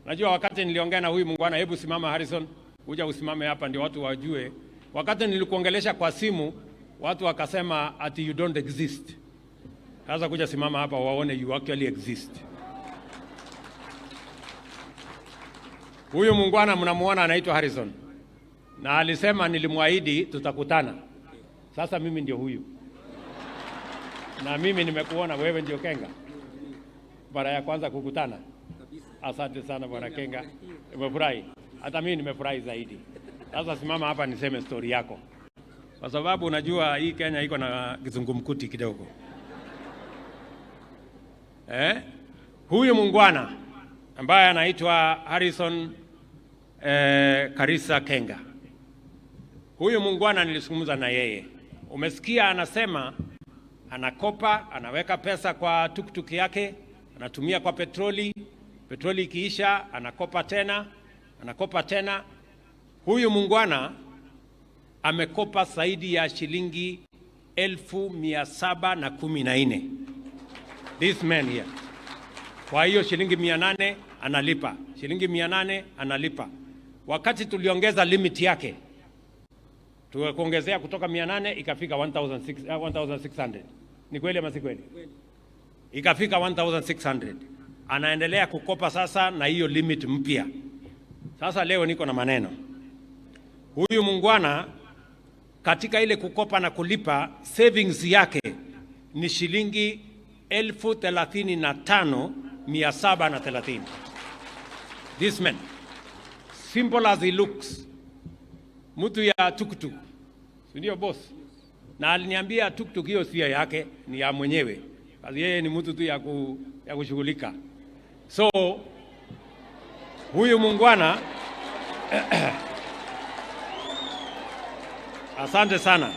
Najua wakati niliongea na huyu muungwana, hebu simama Harrison, kuja usimame hapa ndio watu wajue. Wakati nilikuongelesha kwa simu, watu wakasema ati you don't exist. Sasa kuja simama hapa waone you actually exist. Huyu muungwana mnamuona anaitwa Harrison, na alisema nilimwahidi tutakutana. Sasa mimi ndio huyu, na mimi nimekuona wewe ndio Kenga, mara ya kwanza kukutana. Asante sana bwana Kenga, nimefurahi. Hata mimi nimefurahi zaidi. Sasa simama hapa niseme story yako, kwa sababu unajua hii Kenya iko na kizungumkuti kidogo eh? Huyu muungwana ambaye anaitwa Harrison Karisa Kenga, huyu muungwana nilizungumza na yeye, umesikia anasema anakopa, anaweka pesa kwa tuktuk yake, anatumia kwa petroli, petroli ikiisha anakopa tena, anakopa tena. Huyu muungwana amekopa zaidi ya shilingi 714,000. This man here. Kwa hiyo shilingi 800 analipa, shilingi 800 analipa. Wakati tuliongeza limit yake tukakuongezea kutoka 800 ikafika 1600. Ni kweli ama si kweli? Ikafika 1600. Anaendelea kukopa sasa na hiyo limit mpya. Sasa leo niko na maneno. Huyu muungwana katika ile kukopa na kulipa, savings yake ni shilingi 35,730. This man, simple as he looks, mtu ya tuktuk, si ndio boss? Na aliniambia tuktuk hiyo sio yake, ni ya mwenyewe. Kazi yeye ni mtu tu ya kushughulika. So huyu muungwana asante sana.